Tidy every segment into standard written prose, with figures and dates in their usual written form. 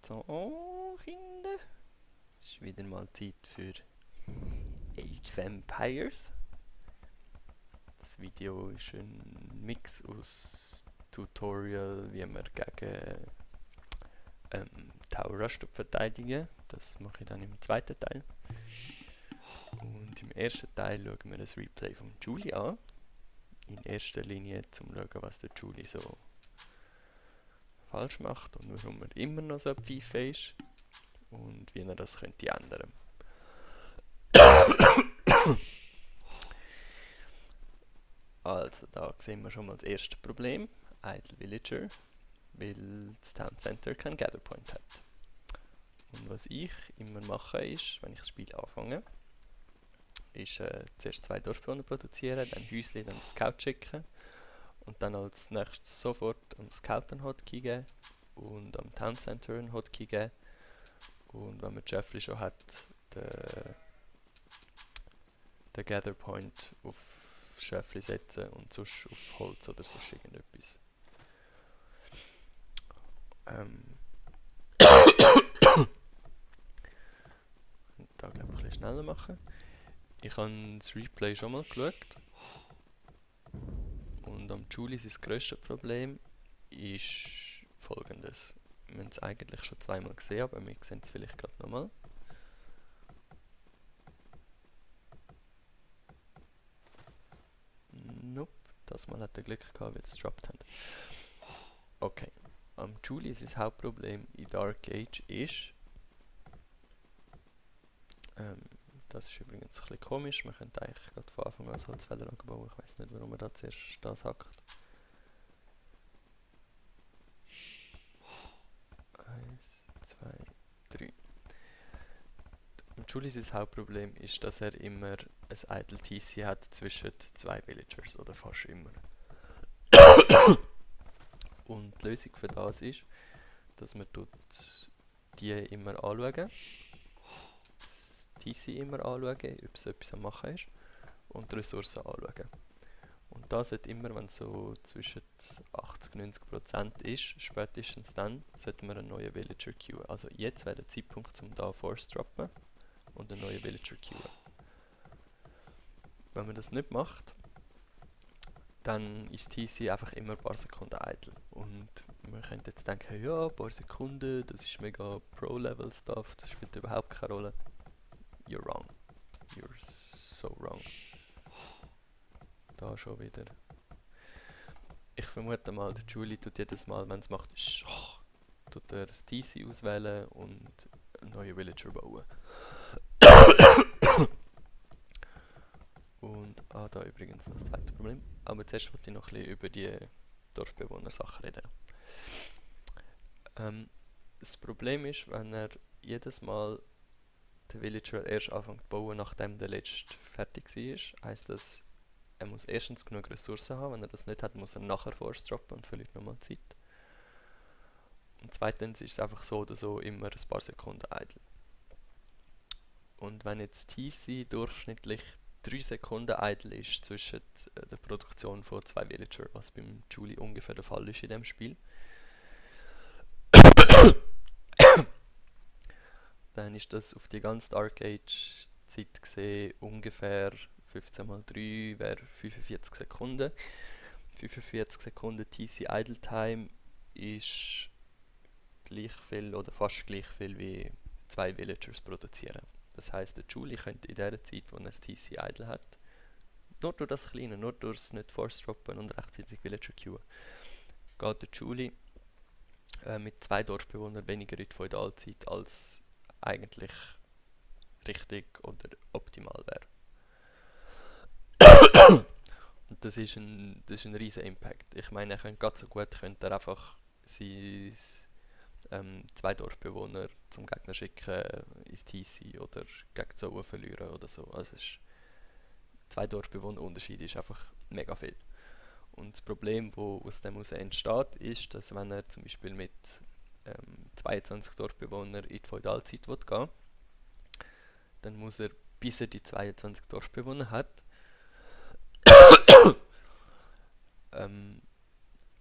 So, Kinder. Es ist wieder mal Zeit für Age Vampires. Das Video ist ein Mix aus Tutorial, wie man gegen Tower Rush verteidigen. Das mache ich dann im zweiten Teil. Und im ersten Teil schauen wir das Replay von Julie an. In erster Linie zum schauen, was der Julie so falsch macht und warum er immer noch so pfeife ist und wie er das könnte ändern. Also da sehen wir schon mal das erste Problem, Idle Villager, weil das Town Center kein Gather Point hat. Und was ich immer mache ist, wenn ich das Spiel anfange, ist zuerst 2 Dorfbewohner produzieren, dann Häusli, dann Scout schicken und dann als nächstes sofort am Scout einen Hotkey geben und am Town Center einen Hotkey geben. Und wenn man Jeffrey schon hat, den Gather Point auf Schäfli setzen und sonst auf Holz oder sonst irgendetwas. Da glaube ich ein bisschen schneller machen. Ich habe das Replay schon mal geschaut. Und am Julie sein grösstes Problem ist folgendes. Wir haben es eigentlich schon zweimal gesehen, aber wir sehen es vielleicht gerade nochmal. Nope, das Mal hat er Glück gehabt, weil es gedroppt hat. Okay, am Julie sein Hauptproblem in Dark Age ist, das ist übrigens ein bisschen komisch, man könnte eigentlich gerade von Anfang an als Holzfäller bauen, ich weiß nicht, warum man da zuerst das hackt. 1, 2, 3. Am Julie sein Hauptproblem ist, dass er immer ein Idle TC hat zwischen 2 Villagers, oder fast immer. Und die Lösung für das ist, dass man die immer anschauen, das TC immer anschauen, ob es etwas am Machen ist, und die Ressourcen anschauen. Und das sollte immer, wenn es so zwischen 80-90% ist, spätestens dann, sollte man einen neuen Villager queuen. Also jetzt wäre der Zeitpunkt, um da Force droppen und einen neuen Villager queuen. Wenn man das nicht macht, dann ist TC einfach immer ein paar Sekunden idle. Und man könnte jetzt denken, ja, ein paar Sekunden, das ist mega Pro-Level-Stuff, das spielt überhaupt keine Rolle. You're wrong. You're so wrong. Da schon wieder. Ich vermute mal, der Julie tut jedes Mal, wenn es macht, tut er das TC auswählen und einen neuen Villager bauen. Und da übrigens noch das zweite Problem. Aber zuerst wollte ich noch ein bisschen über die Dorfbewohner-Sache reden. Das Problem ist, wenn er jedes Mal den Villager erst anfängt zu bauen, nachdem der letzte fertig war, heisst das, er muss erstens genug Ressourcen haben. Wenn er das nicht hat, muss er nachher Force droppen und verliert nochmal Zeit. Und zweitens ist es einfach so oder so immer ein paar Sekunden idle. Und wenn jetzt TC durchschnittlich 3 Sekunden idle ist zwischen der Produktion von 2 Villager, was beim Julie ungefähr der Fall ist in dem Spiel, dann ist das auf die ganze Dark Age Zeit gesehen ungefähr 15 mal 3 wäre 45 Sekunden. 45 Sekunden TC Idle Time ist gleich viel oder fast gleich viel wie 2 Villagers produzieren. Das heisst, der Julie könnte in der Zeit, wo er das TC Idle hat, nur durch das Kleine, nur durch das nicht Force droppen und rechtzeitig Villager queuen, geht der Julie mit 2 Dorfbewohnern weniger in die Feudalzeit, als eigentlich richtig oder optimal wäre. Und das ist ein riesen Impact. Ich meine, er könnte so gut einfach 2 Dorfbewohner zum Gegner schicken ins TC oder gegen Zoe verlieren oder so. Also 2 Dorfbewohner Unterschied ist einfach mega viel. Und das Problem, das aus dem heraus entsteht, ist, dass wenn er zum Beispiel mit 22 Dorfbewohnern in die Feudalzeit gehen will, dann muss er, bis er die 22 Dorfbewohner hat,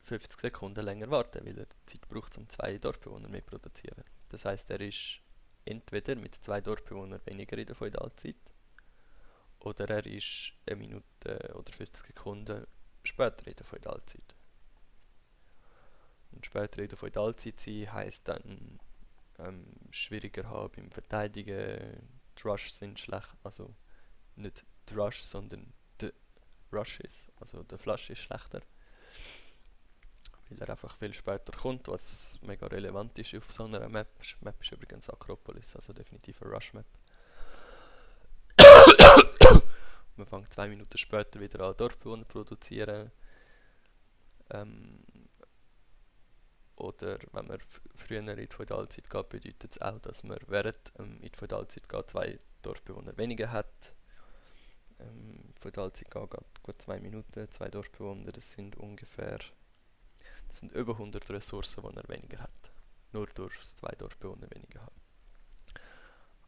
50 Sekunden länger warten, weil er Zeit braucht, um 2 Dorfbewohner mehr zu produzieren. Das heißt, er ist entweder mit 2 Dorfbewohnern weniger in der Feudalzeit oder er ist eine Minute oder 50 Sekunden später in der Feudalzeit. Und später in der Feudalzeit sein heisst dann schwieriger haben beim Verteidigen, die Rush sind schlecht, also nicht die Rush, sondern die Rushes, also der Flush ist schlechter, weil er einfach viel später kommt, was mega relevant ist auf so einer Map. Die Map ist übrigens Akropolis, also definitiv eine Rush-Map. Man fängt 2 Minuten später wieder an Dorfbewohner zu produzieren. Oder wenn man früher in die Feudalzeit geht, bedeutet es auch, dass man während in die Feudalzeit geht 2 Dorfbewohner weniger hat. In die Feudalzeit geht gut 2 Minuten, 2 Dorfbewohner, das sind über 100 Ressourcen, die er weniger hat. Nur durch das 2 Dorfbewohner weniger haben.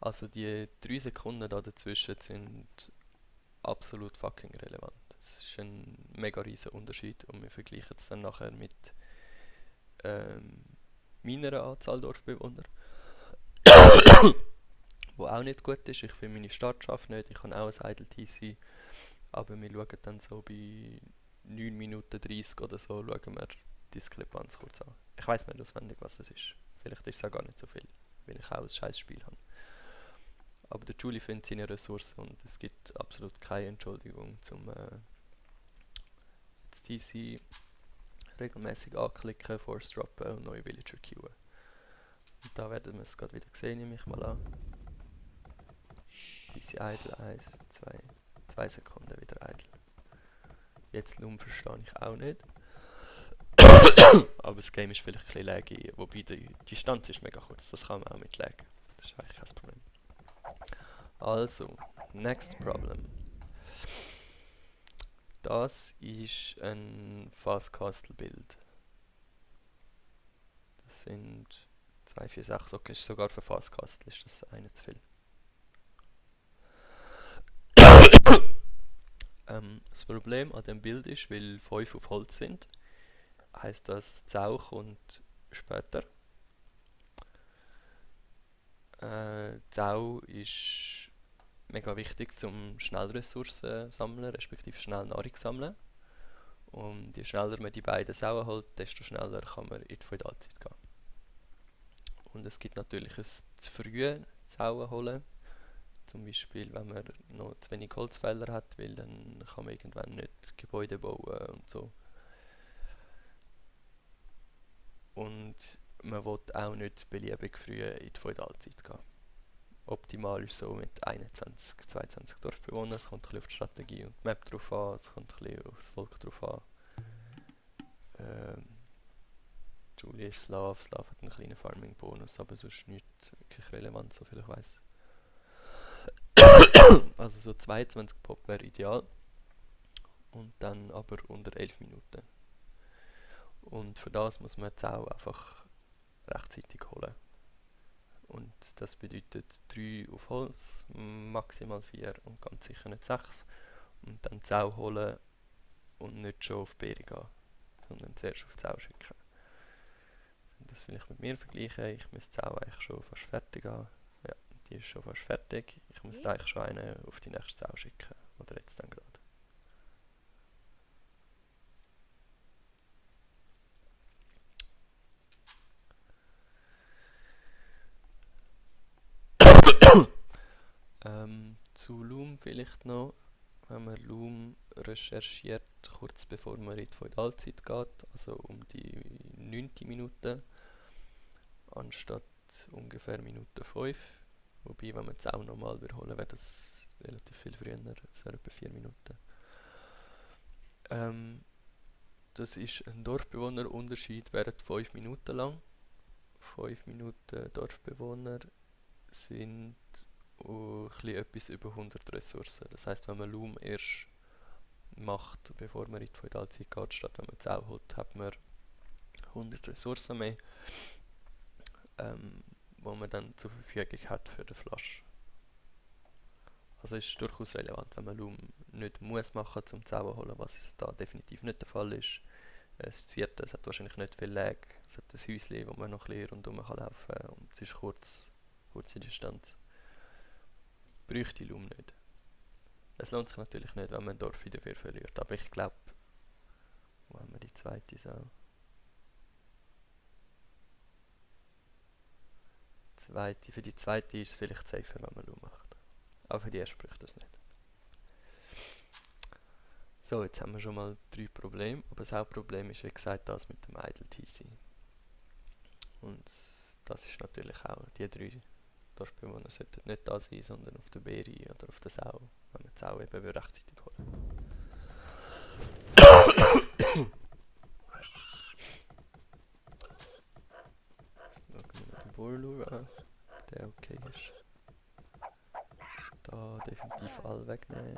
Also die 3 Sekunden da dazwischen sind absolut fucking relevant. Das ist ein mega riesen Unterschied und wir vergleichen es dann nachher mit meiner Anzahl Dorfbewohner, wo auch nicht gut ist. Ich finde meine Startschaft nicht, ich habe auch ein Idle TC, aber wir schauen dann so bei 9 Minuten 30 oder so, schauen wir die Diskrepanz kurz an. Ich weiss nicht auswendig, was es ist. Vielleicht ist es auch gar nicht so viel, weil ich auch ein scheiß Spiel habe. Aber der Julie findet seine Ressourcen und es gibt absolut keine Entschuldigung, um das TC regelmäßig anklicken, Force droppen und neue Villager queuen. Und da werden wir es gerade wieder sehen, nehme ich mal an. TC idle 1, 2 Sekunden wieder idle. Jetzt Loom verstehe ich auch nicht. Aber das Game ist vielleicht ein bisschen laggy, wobei die Distanz ist mega kurz, das kann man auch mit Lag. Das ist eigentlich kein Problem. Also, next problem. Das ist ein Fast Castle Build. Das sind 2, 4, 6, okay, ist sogar für Fast Castle ist das eine zu viel. Das Problem an dem Bild ist, weil 5 auf Holz sind, heisst das, Zau kommt später. Zau ist mega wichtig zum schnell Ressourcen sammeln, respektive schnell Nahrung sammeln. Und je schneller man die beiden Sauen holt, desto schneller kann man in die Feudalzeit gehen. Und es gibt natürlich ein zu frühe Sauen holen. Zum Beispiel, wenn man noch zu wenig Holzfäller hat, weil dann kann man irgendwann nicht Gebäude bauen und so. Und man will auch nicht beliebig früh in die Feudalzeit gehen. Optimal ist so mit 21, 22 Dorfbewohnern. Es kommt ein bisschen auf die Strategie und die Map drauf an, es kommt ein bisschen aufs Volk drauf an. Julie ist Slav hat einen kleinen Farming-Bonus, aber sonst nichts wirklich relevant, soviel ich weiss. Also so 22 Pop wäre ideal. Und dann aber unter 11 Minuten. Und für das muss man jetzt auch einfach rechtzeitig holen. Und das bedeutet 3 auf Holz, maximal 4 und ganz sicher nicht 6. Und dann Zau holen und nicht schon auf Beere gehen, sondern zuerst auf Zau schicken. Das will ich mit mir vergleichen. Ich müsste Zau eigentlich schon fast fertig haben. Ja, die ist schon fast fertig. Ich müsste eigentlich schon eine auf die nächste Zau schicken. Oder jetzt dann gerade. Zu Loom vielleicht noch. Wenn man Loom recherchiert, kurz bevor man in die Feudalzeit geht, also um die 9. Minute, anstatt ungefähr Minute 5. Wobei, wenn man es auch nochmal wiederholen, wäre das relativ viel früher, das wäre etwa 4 Minuten. Das ist ein Dorfbewohnerunterschied während 5 Minuten lang. 5 Minuten Dorfbewohner sind etwas über 100 Ressourcen. Das heisst, wenn man Loom erst macht, bevor man in die Feudalzeit geht, statt wenn man Zau holt, hat man 100 Ressourcen mehr, die man dann zur Verfügung hat für den Flush. Also ist durchaus relevant, wenn man Loom nicht muss machen zum Zau holen, was da definitiv nicht der Fall ist. Es ist das 4, es hat wahrscheinlich nicht viel Lag, Es hat ein Häuschen, wo man noch ein bisschen rundherum laufen kann und es ist kurze Distanz. Bräuchte Lum nicht. Es lohnt sich natürlich nicht, wenn man ein Dorf dafür verliert, aber ich glaube, wo haben wir die zweite Sau? Für die zweite ist es vielleicht safer, wenn man Lum macht. Aber für die erste bräuchte es nicht. So, jetzt haben wir schon mal 3 Probleme, aber das Hauptproblem ist wie gesagt das mit dem Idle TC. Und das ist natürlich auch, die 3 Dorfbewohner sollten nicht da sein, sondern auf der Beere oder auf der Sau, wenn man die Sau eben rechtzeitig holen. Jetzt schauen wir noch den Warlord an, der okay ist. Da definitiv alle wegnehmen.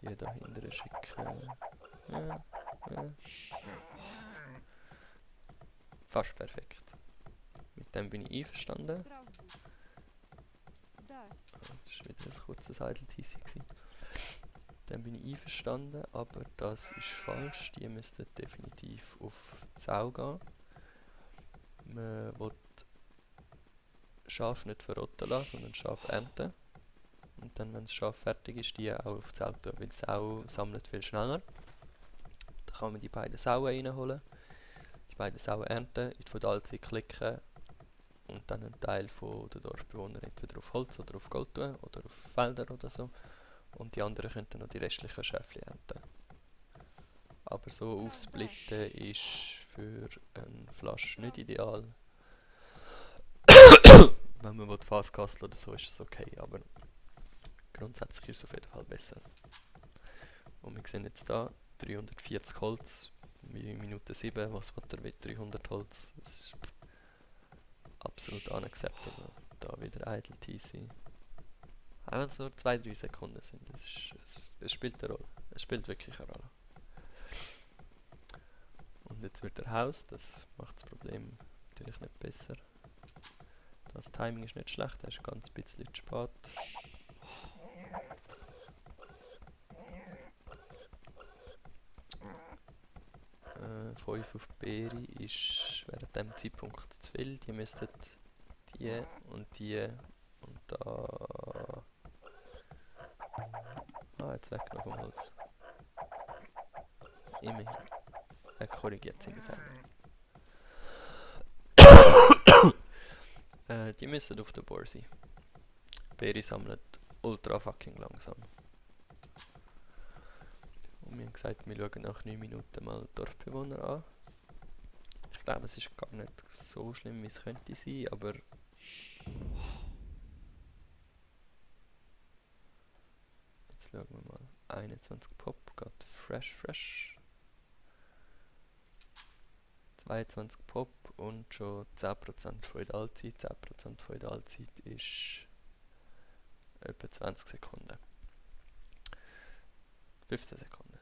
Die da hinten schicken. Ja. Fast perfekt. Mit dem bin ich einverstanden. Das war wieder ein kurzes Idle-TC. Dann bin ich einverstanden, aber das ist falsch. Die müssten definitiv auf die Sau gehen. Man will Schaf nicht verrotten lassen, sondern Schaf ernten. Und dann, wenn das Schaf fertig ist, die auch auf die Sau tun, weil die Sau sammelt viel schneller. Da kann man die beiden Sauen reinholen, die beiden Sauen ernten, in die Feudalzeit klicken und dann einen Teil der Dorfbewohner entweder auf Holz oder auf Gold tun oder auf Felder oder so. Und die anderen könnten noch die restlichen Schäfchen ernten. Aber so aufsplitten ist für eine Flasche nicht ideal. Wenn man Fasskastel oder so, ist das okay, aber grundsätzlich ist es auf jeden Fall besser. Und wir sehen jetzt hier 340 Holz, Minute 7, was will er mit 300 Holz? Das ist absolut unacceptable. Da wieder Idle TC. Auch wenn es nur 2-3 Sekunden sind, es spielt eine Rolle. Es spielt wirklich eine Rolle. Und jetzt wird er Haus, das macht das Problem natürlich nicht besser. Das Timing ist nicht schlecht, er ist ganz ein bisschen zu spät. 5 auf Beere ist während diesem Zeitpunkt zu viel. Die müssten die und da... jetzt weggenommen vom Holz. Immerhin. Er korrigiert seine Fehler. Die müssen auf der Bohr sein. Beere sammelt ultra fucking langsam. Und wir haben gesagt, wir schauen nach 9 Minuten mal Dorfbewohner an. Ich glaube, es ist gar nicht so schlimm, wie es könnte sein, aber... Jetzt schauen wir mal. 21 Pop, geht fresh. 22 Pop und schon 10% Feudalzeit. 10% Feudalzeit ist etwa 20 Sekunden. 15 Sekunden.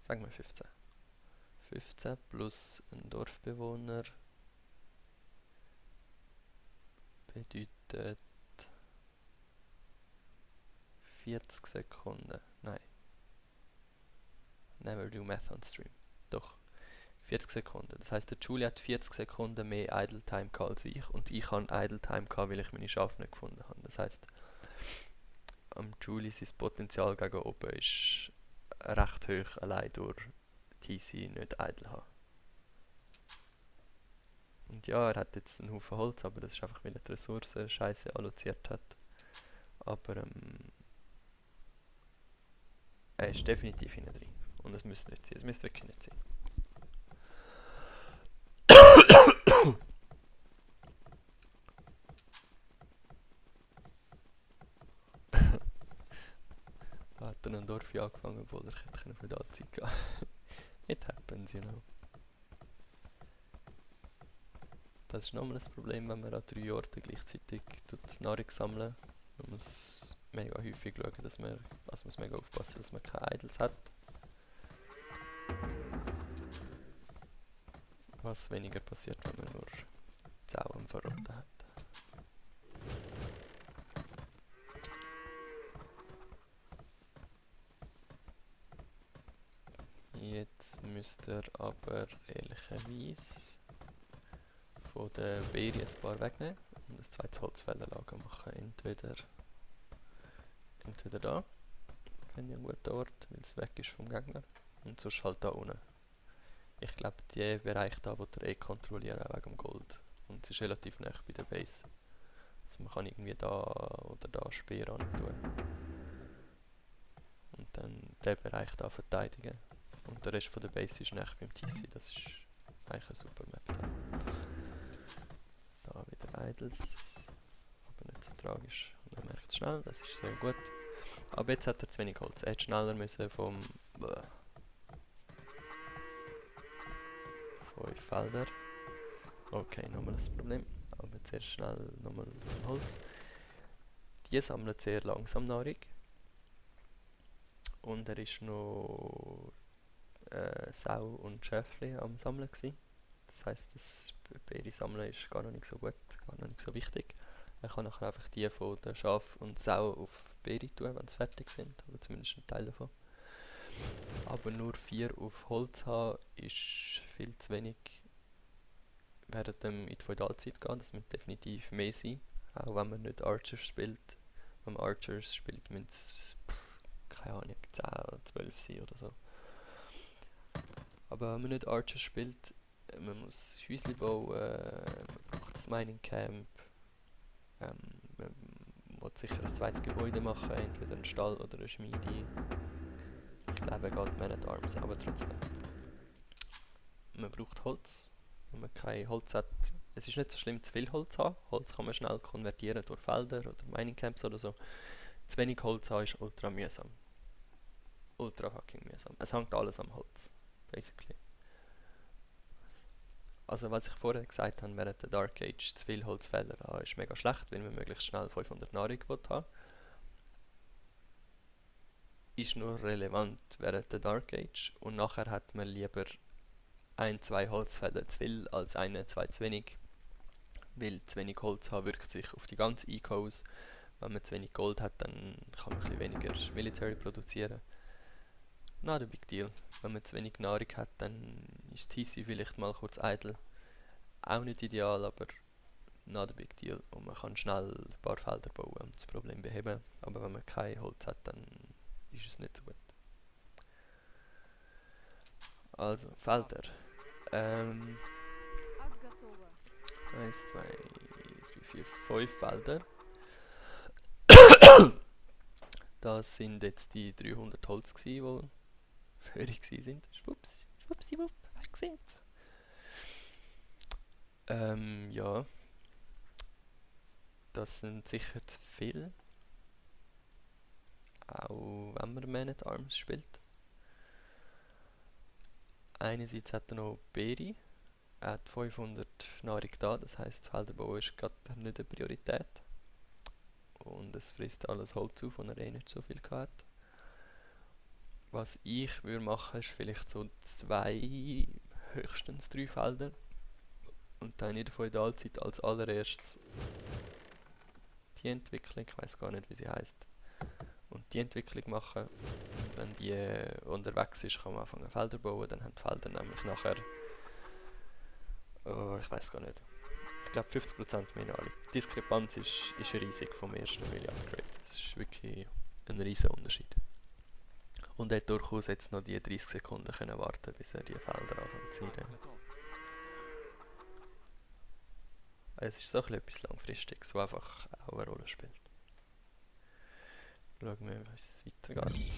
Sagen wir 15. 15 plus ein Dorfbewohner bedeutet 40 Sekunden. Nein. Never do math on stream. Doch. 40 Sekunden. Das heisst, der Julie hat 40 Sekunden mehr Idle Time als ich und ich habe Idle Time gehabt, weil ich meine Schafe nicht gefunden habe. Das heisst, am Julie sein Potenzial gegen oben ist recht hoch, allein durch TC nicht idle haben. Und ja, er hat jetzt einen Haufen Holz, aber das ist einfach, weil er die Ressourcen scheiße alloziert hat. Aber er ist definitiv hinten drin. Und es müsste nicht sein. Es müsste wirklich nicht sein. Er hat dann ein Dorf angefangen, obwohl er hätte für die Zeit gehen. It happens, you know. Das ist nochmal ein Problem, wenn man an 3 Orten gleichzeitig Nahrung sammeln. Man muss mega häufig schauen, dass man muss mega aufpassen, dass man keine Idles hat. Was weniger passiert, wenn man nur Zaun verrotten hat. Jetzt müsst ihr aber ehrlicherweise von der Beere ein paar wegnehmen und ein zweites Holzfällerlager machen. Entweder da, finde ich einen guten Ort, weil es weg ist vom Gegner, und sonst halt da unten. Ich glaube, der Bereich da wird er kontrollieren, auch wegen dem Gold. Und es ist relativ nah bei der Base. Also man kann irgendwie da oder da Speer tun. Und dann den Bereich da verteidigen. Und der Rest von der Base ist nah beim TC. Das ist eigentlich eine super Map. Da wieder Idols. Aber nicht so tragisch. Und man merkt es schnell, das ist sehr gut. Aber jetzt hat er zu wenig Holz. Er hätte schneller müssen vom... 5 Felder. Okay, nochmal das Problem. Aber zuerst schnell nochmal zum Holz. Die sammeln sehr langsam Nahrung. Und er ist noch Sau und Schäfli am Sammeln gewesen. Das heisst, das Beere sammeln ist gar noch nicht so gut, gar noch nicht so wichtig. Er kann nachher einfach die von den Schaf und Sau auf Beere tun, wenn sie fertig sind. Oder zumindest ein Teil davon. Aber nur 4 auf Holz haben ist viel zu wenig. Während in die Feudalzeit gehen, das müsste definitiv mehr sein. Auch wenn man nicht Archers spielt. Wenn man Archers spielt, müssen es, keine Ahnung, 10 oder 12 sein oder so. Aber wenn man nicht Archers spielt, man muss Häuschen bauen, man braucht das Mining Camp, man will sicher ein zweites Gebäude machen, entweder einen Stall oder eine Schmiede. Ich glaube, geht Man at Arms, aber trotzdem. Man braucht Holz. Wenn man kein Holz hat, es ist nicht so schlimm, zu viel Holz zu haben. Holz kann man schnell konvertieren durch Felder oder Mining Camps oder so. Zu wenig Holz haben ist ultra mühsam. Ultra fucking mühsam. Es hängt alles am Holz, basically. Also was ich vorher gesagt habe, während der Dark Age zu viel Holzfäller haben, ist mega schlecht, weil man möglichst schnell 500 Nahrung haben. Ist nur relevant während der Dark Age und nachher hat man lieber 1-2 Holzfäller zu viel als 1-2 zu wenig. Weil zu wenig Holz haben wirkt sich auf die ganze Eco aus. Wenn man zu wenig Gold hat, dann kann man ein bisschen weniger Military produzieren. Not a big deal. Wenn man zu wenig Nahrung hat, dann ist TC vielleicht mal kurz idle. Auch nicht ideal, aber not a big deal. Und man kann schnell ein paar Felder bauen und das Problem beheben. Aber wenn man kein Holz hat, dann ist es nicht so gut. Also, Felder. 1, 2, 3, 4, 5 Felder. Das sind jetzt die 300 Holz gewesen, die hörig waren. Schwupps, schwuppsiwupp, hast du gesehen? Ja. Das sind sicher zu viel. Auch wenn man Man at Arms spielt. Einerseits hat er noch Beere. Er hat 500 Nahrung da, das heisst, das Felderbau ist gerade nicht eine Priorität. Und es frisst alles Holz auf, und er nicht so viel hat. Was ich würde machen, ist vielleicht so 2, höchstens 3 Felder. Und dann in der Feudalzeit als allererstes die Entwicklung, ich weiß gar nicht, wie sie heißt. Und die Entwicklung machen. Und wenn die unterwegs ist, kann man anfangen Felder bauen. Dann haben die Felder nämlich nachher, ich weiß gar nicht, ich glaube 50% mehr Nahrung. Die Diskrepanz ist riesig vom ersten Melee-Upgrade. Das ist wirklich ein riesen Unterschied. Und er hat durchaus jetzt noch die 30 Sekunden können warten, bis er die Felder anfängt zu ziehen. Es ist so etwas Langfristiges, was einfach auch eine Rolle spielt. Schauen wir, wie es weitergeht.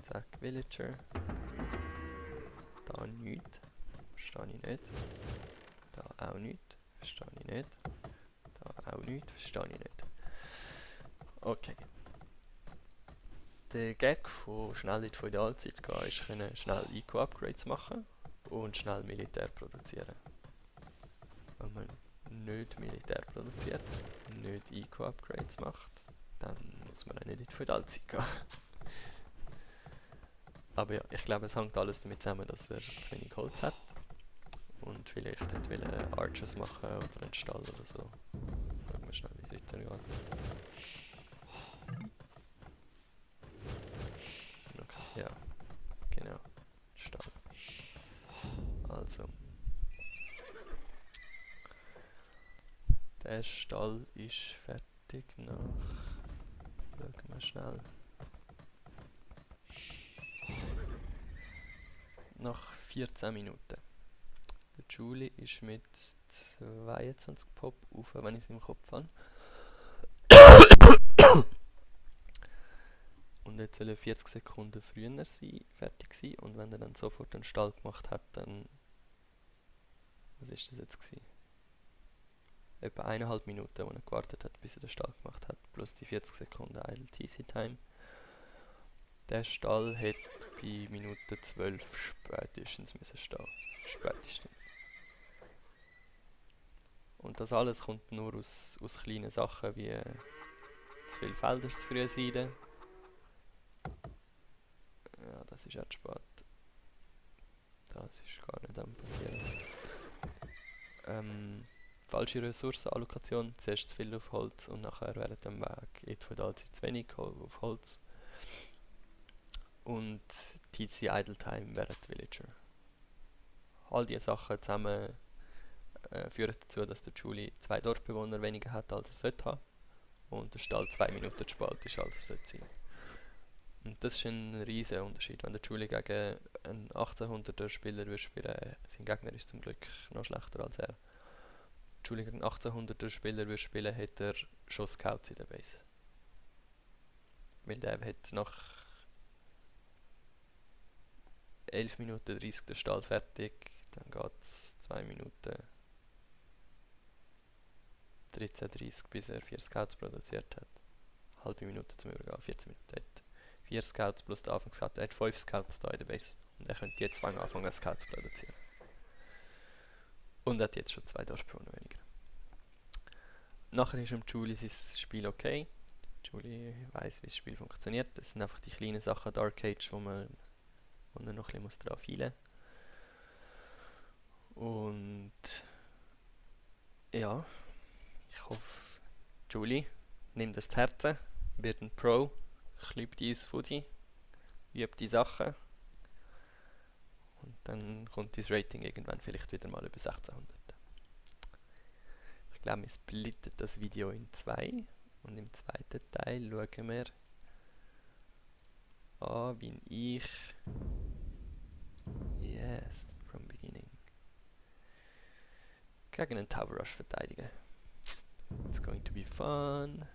Zack, Villager. Da nichts. Verstehe ich nicht. Da auch nichts. Verstehe ich nicht. Da auch nichts. Verstehe ich nicht. Okay. Der Gag von schnell in die Feudalzeit gehen ist, schnell Eco-Upgrades machen und schnell Militär produzieren. Wenn man nicht Militär produziert, nicht Eco-Upgrades macht, dann muss man auch nicht in die Feudalzeit gehen. Aber ja, ich glaube, es hängt alles damit zusammen, dass er zu wenig Holz hat. Und vielleicht will Archers machen oder einen Stall oder so. Schauen wir schnell, wie es weitergeht. Okay, ja, genau. Stall. Also. Der Stall ist fertig Schauen wir schnell. Nach 14 Minuten. Der Julie ist mit 22 Pop auf, wenn ich es im Kopf habe. Und jetzt soll er 40 Sekunden früher fertig sein. Und wenn er dann sofort den Stall gemacht hat, dann... Was ist das jetzt gewesen? Etwa 1,5 Minuten, wo er gewartet hat, bis er den Stall gemacht hat. Plus die 40 Sekunden Idle TC Time. Der Stall hätte bei Minute 12 spätestens müssen stehen. Spätestens. Und das alles kommt nur aus kleinen Sachen wie zu viele Felder zu früh seiden. Ja, das ist auch zu spät. Das ist gar nicht am passieren. Falsche Ressourcenallokation. Zuerst zu viel auf Holz und nachher während dem Weg allzeit zu wenig auf Holz. Und TC Idle Time während Villager. All diese Sachen zusammen führen dazu, dass der Julie 2 Dorfbewohner weniger hat, als er sollte haben. Und der Stall 2 Minuten zu spät ist, als er sollte sein. Und das ist ein riesiger Unterschied. Wenn der Julie gegen einen 1800er Spieler spielen, sein Gegner ist zum Glück noch schlechter als er. Julie gegen einen 1800er Spieler spielen, hat er schon Scouts in der Base. Weil der hat nach 11 Minuten 30 den Stall fertig, dann geht es 2 Minuten 13:30, bis er 4 Scouts produziert hat. Halbe Minute zum Übergehen, 14 Minuten. Er hat 4 Scouts plus der Anfangsscout. Er hat 5 Scouts da in der Base. Und er könnte jetzt anfangen, Scouts zu produzieren. Und er hat jetzt schon 2 Dorfbewohner weniger. Nachher ist Julie sein Spiel okay. Julie weiss, wie das Spiel funktioniert. Das sind einfach die kleinen Sachen Dark Age, wo er noch ein bisschen drauf feilen muss. Und ja, ich hoffe, Julie nimmt das zu Herzen, wird ein Pro, klippt ins Foodie, übt die Sachen und dann kommt das Rating irgendwann vielleicht wieder mal über 1600. Ich glaube, wir splitten das Video in 2 und im zweiten Teil schauen wir an, wie ich from beginning gegen einen Tower Rush verteidige. It's going to be fun.